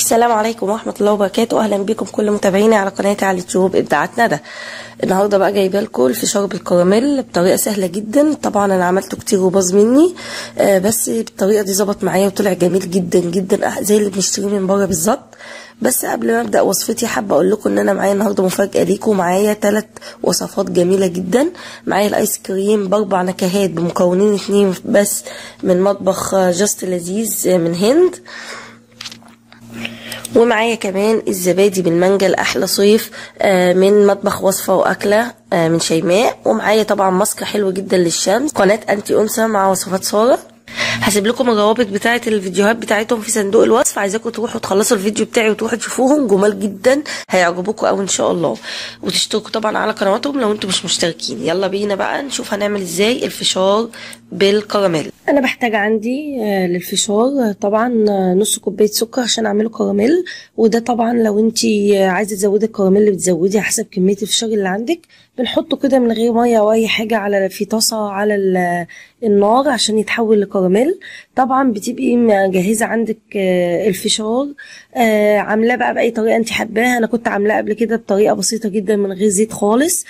السلام عليكم ورحمة الله وبركاته. اهلا بكم كل متابعيني على قناتي على اليوتيوب ابداعات ندى. النهارده بقى جايبه لكم الفشار بالكراميل بطريقة سهلة جدا. طبعا انا عملته كتير وباظ مني، بس بالطريقة دي ظبط معايا وطلع جميل جدا جدا زي اللي بنشتريه من بره بالظبط. بس قبل ما ابدا وصفتي حابة اقول لكم ان انا معايا النهارده مفاجاة ليكم. معايا 3 وصفات جميلة جدا. معايا الايس كريم ب4 نكهات بمكونين 2 بس من مطبخ جاست لذيذ من هند، ومعايا كمان الزبادي بالمانجا لاحلى صيف من مطبخ وصفه واكله من شيماء، ومعايا طبعا ماسك حلو جدا للشمس قناة انتي انثى مع وصفات ساره. هسيب لكم الروابط بتاعه الفيديوهات بتاعتهم في صندوق الوصف، عايزاكم تروحوا تخلصوا الفيديو بتاعي وتروحوا تشوفوهم، جمال جدا هيعجبوكم قوي ان شاء الله، وتشتركوا طبعا على قنواتهم لو انتم مش مشتركين. يلا بينا بقى نشوف هنعمل ازاي الفشار بالكراميل. انا بحتاج عندي للفشار طبعا نص كوباية سكر عشان اعمله كراميل، وده طبعا لو انت عايزه تزودي الكراميل بتزودي حسب كمية الفشار اللي عندك. بنحطه كده من غير مية او اي حاجة على في طاسه على النار عشان يتحول لكراميل. طبعا بتبقي مجهزة عندك الفشار، عاملاه بقى باي طريقه انت حباها. انا كنت عاملاه قبل كده بطريقة بسيطة جدا من غير زيت خالص،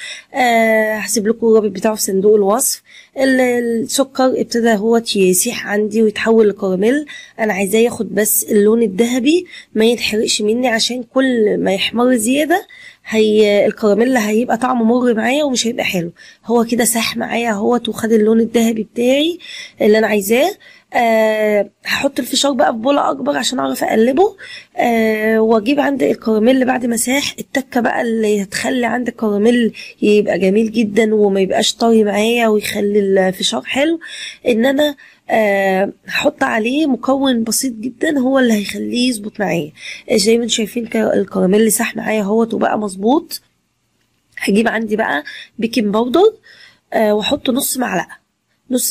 هسيب لكم الرابط بتاعه في صندوق الوصف. السكر ابتدى هو يسيح عندي ويتحول لكراميل. انا عايزاه ياخد بس اللون الذهبي ما يتحرقش مني، عشان كل ما يحمر زيادة هي الكراميل هيبقى طعمه مر معايا ومش هيبقى حلو. هو كده ساح معايا اهوت وخد اللون الذهبي بتاعي اللي انا عايزاه. هحط الفشار بقى في بوله اكبر عشان اعرف اقلبه، واجيب عند الكراميل بعد ما ساح التكه بقى اللي هتخلي عند الكراميل يبقى جميل جدا وما يبقاش طري معايا ويخلي الفشار حلو، ان انا هحط عليه مكون بسيط جدا هو اللي هيخليه يظبط معايا. زي ما انتم شايفين الكراميل ساح معايا اهوت وبقى مظبوط. هجيب عندي بقى baking powder، واحط نص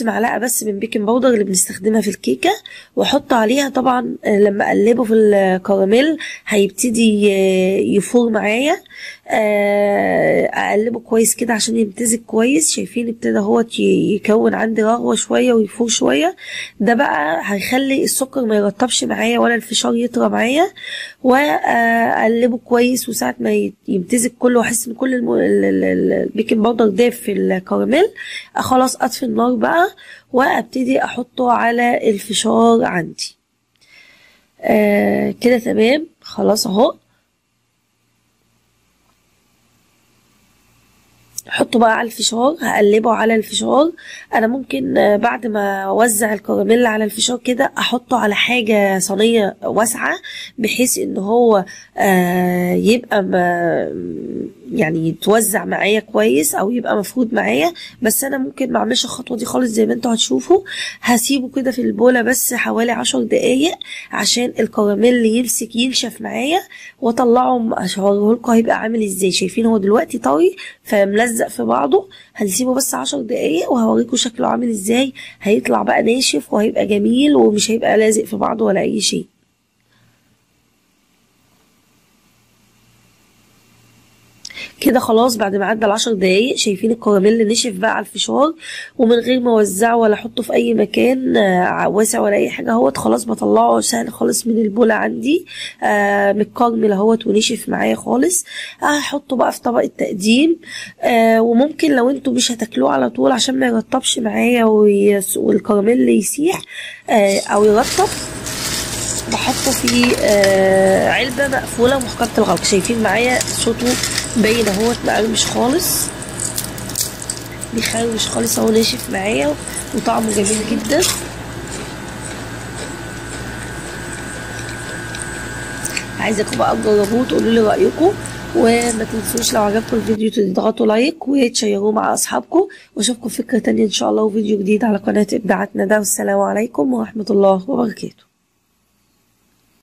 معلقه بس من baking powder اللي بنستخدمها في الكيكه، واحط عليها طبعا لما اقلبه في الكراميل هيبتدي يفور معايا. اقلبه كويس كده عشان يمتزج كويس. شايفين ابتدى هو يكون عندي رغوه شوية ويفور شوية. ده بقى هيخلي السكر ما يرطبش معايا ولا الفشار يطرى معايا. واقلبه كويس، وساعة ما يمتزج كله واحس ان كل ال baking powder داب في الكراميل، خلاص اطفي النار بقى وابتدي احطه على الفشار عندي. كده تمام خلاص اهو. احطه بقى على الفشار، هقلبه على الفشار. انا ممكن بعد ما اوزع الكراميل على الفشار كده احطه على حاجة صينية واسعة بحيث ان هو يبقى يعني يتوزع معايا كويس او يبقى مفرود معايا. بس انا ممكن ما اعملش الخطوة دي خالص زي ما انتوا هتشوفوا. هسيبه كده في البوله بس حوالي 10 دقايق عشان الكراميل يمسك ينشف معايا، واطلعه هوريه لكم هيبقى عامل ازاي. شايفين هو دلوقتي طري فملزق في بعضه. هنسيبه بس 10 دقايق وهوريكم شكله عامل ازاي. هيطلع بقى ناشف وهيبقى جميل ومش هيبقى لازق في بعضه ولا اي شيء. كده خلاص بعد ما عدى 10 دقايق شايفين الكراميل نشف بقى على الفشار، ومن غير ما اوزعه ولا احطه في اي مكان واسع ولا اي حاجة اهوت. خلاص بطلعه سهل خالص من البوله عندي، متكرمل اهوت ونشف معايا خالص. هحطه بقى في طبق التقديم، وممكن لو انتوا مش هتاكلوه على طول عشان ما يرطبش معايا والكراميل يسيح او يرطب، بحطه في علبة مقفولة محكمة الغلق. شايفين معايا صوته باين اهوت مقرمش خالص، بيخرمش خالص اهو، ناشف معايا وطعمه جميل جدا. عايزاكم بقى تجربوه وتقولوا لي رايكم، وما تنسوش لو عجبكم الفيديو تضغطوا like وتشيروه مع اصحابكم، واشوفكم فكرة تانية ان شاء الله وفيديو جديد على قناة ابداعات ندى. والسلام عليكم ورحمة الله وبركاته.